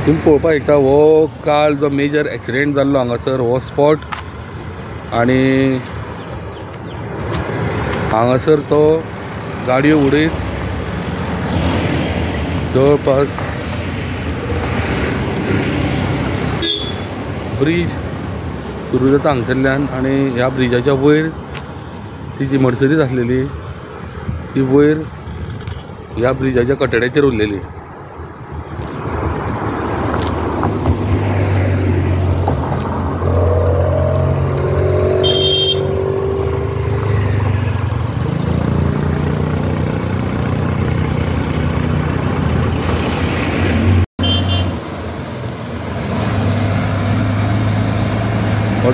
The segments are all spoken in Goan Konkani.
तुमी पळोवपाक शकता हो काल जो मेजर एक्सिडेंट जाल्लो हांगासर हो स्पॉट आनी हांगासर तो गाडयो उडयत जवळपास ब्रीज सुरू जाता हांगसरल्यान आनी ह्या ब्रिजाच्या वयर ती जी मर्सडीज आसलेली ती वयर ह्या ब्रिजाच्या कटड्याचेर उरलेली.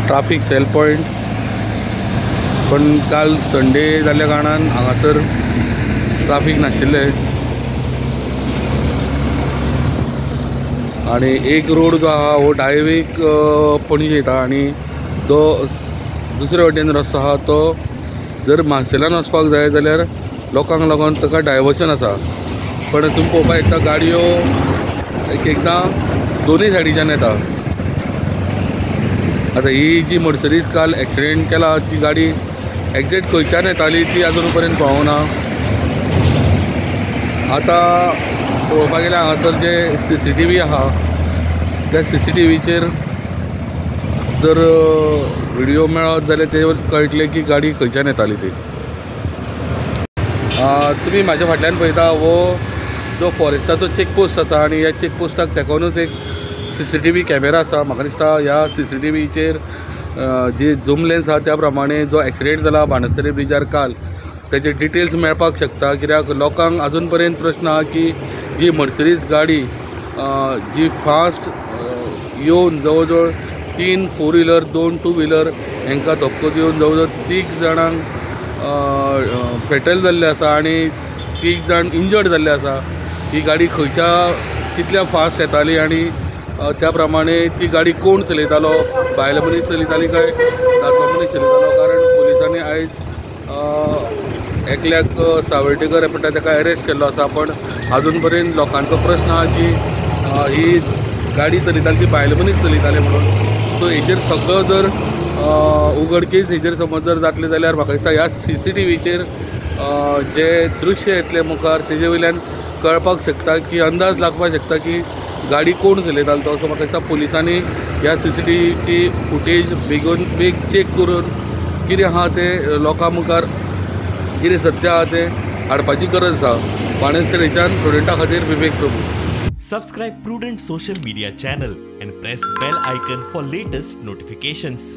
ट्राफिक सेल पॉयंट पण काल संडे जाल्ल्या कारणान हांगासर ट्राफिक नाशिल्लें आनी एक रोड जो आहा हो डायवेक पणजे येता आनी जो दुसरे वटेन रस्तो आहा तो जर मार्सेलान वचपाक जाय जाल्यार लोकांक लागून ताका डायवर्शन आसा. पण तुमी पळोवपाक शकता गाडयो एक एकदां दोनूय सायडीच्यान येता. आतां ही जी मर्सडीज काल एक्सिडेंट केला ती गाडी एक्झॅक्ट खंयच्यान येताली ती अजून पर्यंत कळोंक ना. आतां पळोवपाक गेल्यार हांगासर जे CCTV आहा त्या CCTVचेर जर व्हिडियो मेळत जाल्यार ते कळटलें की गाडी खंयच्यान येताली ती. तुमी म्हाज्या फाटल्यान पळयता हो जो फॉरेस्टाचो चेकपोस्ट आसा आनी ह्या चेकपोस्टाक तेकोनूच एक CCTV camera आसा. म्हाका दिसता ह्या CCTVचेर जी झूम लेन्स आसा त्या प्रमाणे जो एक्सिडेंट जाला बाणस्तारी ब्रिजार काल तेजे डिटेल्स मेळपाक शकता. कित्याक लोकांक अजून पर्यंत प्रश्न आहा की जी मर्सडीज गाडी जी फास्ट येवन जवळ जवळ 3 फोर व्हिलर 2 टू व्हिलर हांकां धपको दिवन जवळ जवळ 3 जाणांक फेटल जाल्ले आसा आनी 3 जाण इंजर्ड जाल्ले आसा. ही गाडी खंयच्या कितल्या फास्ट येताली आनी त्या प्रमाणे ती गाडी कोण चलयतालो, बायल मनीस चलयताली काय दादलो मनीस चलयतालो? कारण पुलिसांनी आयज एकल्याक सावर्डेकर म्हणटा ताका अरेस्ट केल्लो आसा. पण अजून पर्यंत लोकांचो प्रश्न आहा की ही गाडी चलयताली ती बायल मनीस चलयताले म्हणून. सो हेचेर सगळो जर उघडकीस हेचेर समज जर जातले जाल्यार म्हाका दिसता ह्या CCTVचेर जे दृश्य येतले मुखार तेजे वयल्यान कळपाक शकता की अंदाज लागपाक शकता की गाडी कोण चलयतालो तो. असो म्हाका दिसता पुलिसांनी ह्या CCTVची फुटेज बेगोन बेग चॅक करून कितें आहा तें लोकां मुखार कितें सत्य आहा तें हाडपाची गरज आसा. बाणस्तारीच्यान प्रुडंटा खातीर Vivek Prabhu. Subscribe Prudent social media channel and press bell icon for latest notifications.